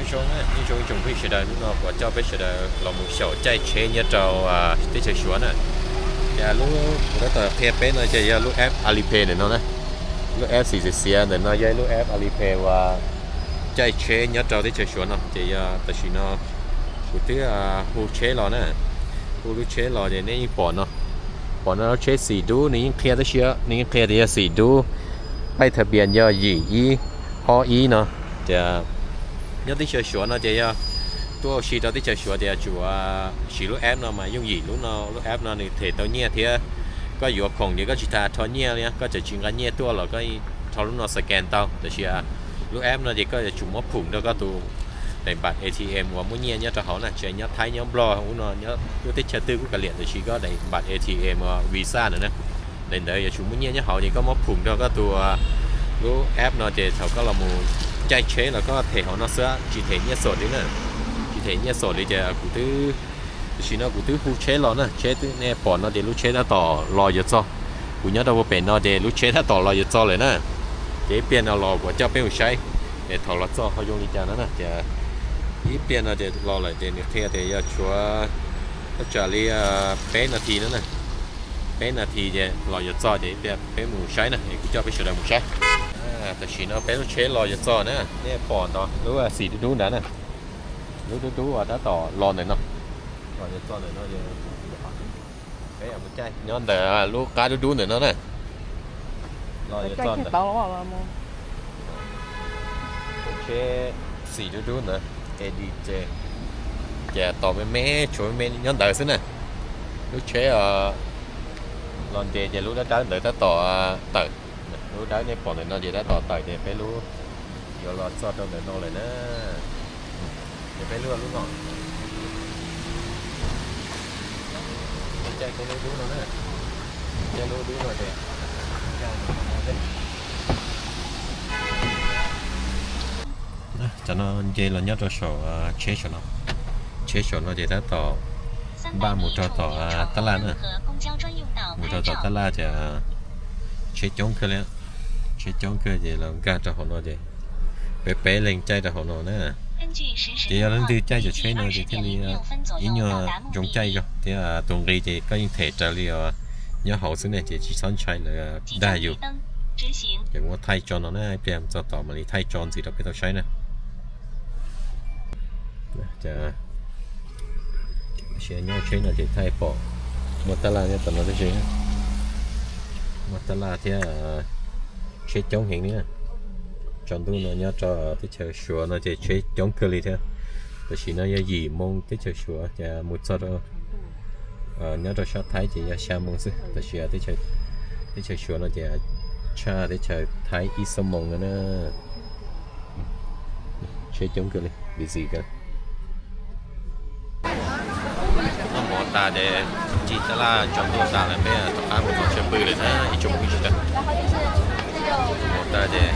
Zoo, ib tsoom phooj ywg sawv daws, hnub no kuv coj peb sawv daws los mus xyaum caij tsheb nyob rau teb chaws Suav na. Ces lub kuv tab tom qhia peb no ces yog lub app Alipay ntawm no na. Lub app xim xiav xiav ntawm no yog ib lub app Alipay uas caij tsheb nyob rau teb chaws Suav no. Ces yog tam sim no kuv twb hu tsheb los na, hu lub tsheb los ces nej yeej pom no, pom no lub tsheb xim dub, nws yeej qhia tab sis nws yeej qhia tias yog xim dub, paj tha pias yog yim ib ob ib no. Ces nyob teb chaws Suav no ces yog tuaj ua si rau teb chaws Suav ces yuav tsum siv lub app no mas yooj yim lub no. Lub app no nws them tau nyiaj thiab koj yuav khoom ces koj tsis tas rho nyiaj li, koj txawm tsis nqa nyiaj tuaj los koj rho lub no scan tau. Tab sis lub app no ces koj yuav tsum muab phum rau koj tus daim npam A T M uas muaj nyiaj nyob rau hauv na. Tsis nyob Thaib nyob Nplog ub no, nyob lub teb chaws twg kuj kav liam, tab sis koj daim npam A T M uas Visa ntawd na, daim ntawd yuav tsum muaj nyiaj nyob hauv ces koj muab phum rau koj tus lub app no ces thaum koj los mus caij tsheb los koj them hauv no xwb, tsis them nyiaj xam li na. Tsis them nyiaj xam li ces kuv twb, tam sim no kuv twb hu tsheb los na, tsheb twb, nej pom no ces lub tsheb tab tom los yuav txog. Kuv nyob rau puag pem no ces lub tsheb tab tom los yuav txog lawm na. Ces ib pliag no los kuv coj peb mus saib es thaum los txog ho zoo li cas no na. Ces ib pliag no ces los lawm ces nws qhia tias yog tshuav thaj tsam li peb nas this no na. Peb nas this ces los yuav txog ces ib pliag peb mus saib na, es kuv coj peb sawv daws mus saib. Tam sim no peb lub tsheb los yuav txog na, nej pom ntawd lub xim dub dub ntawd na. Lub dub dub uas tab tom los ntawm no, los yuav txog ntawm no. Peb mus caij nyob ntawm lub qab dub dub ntawm no na. Los yuav txog ntawm lub tsheb xim dub dub ntawd, A D J, ces tos me me, tshuav me me nyob ntawd xwb na. Lub tsheb los nres ces lub dawb dawb ntawd tab tom tawm. Lub dawb nej pom ntawm no ces tab tom tawm ces peb lub yuav los txog rau ntawm no lawm na. Ces peb lub, lub no, caij peb lub dub no na, caij lub dub no ces cov no nce los nyob rau saum tsheb saum no. Tsheb saum no ces tab tom npaj mus rau tom tab laj na. Mus rau tom tab laj ces tsheb coob kawg li, tsheb coob kawg ces los nkag rau hauv no ces peb peb leeg caij rau hauv no na. Ces yog leej twg caij cov tsheb no ces thiaj li ib nyuag zoo caij zog thiab tus nqi ces koj yeej them raws li nyob hauv xwb ne ces tsis txhob ntshai lawv dag yus. Ces muab thaij tso no na, ib pliag txog tom mam li thaij tso ntxiv rau peb tau saib na. Nyob tsheb no ces thaij pom muaj tab laj nyob tom no tib si, muaj tab laj thiab tsheb coob heev li na. Tsaus ntuj no nyob rau teb chaws Suav no ces tsheb coob kawg li thiab. Tam sim no yog yim moo teb chaws Suav ces mus txog rau nyob rau sab Thaib ces yog xya moo xwb, tab sis teb chaws Suav no ces tshaj teb chaws Thaib ib xuab moo no na. Tsheb coob kawg li, busy kawg. Noj mov tas ces ncig tab laj tsaus ntuj tas lawm peb rov qab mus tom chaw pw lawm na ib tsoom phooj ywg sawv daws. Mov tas ces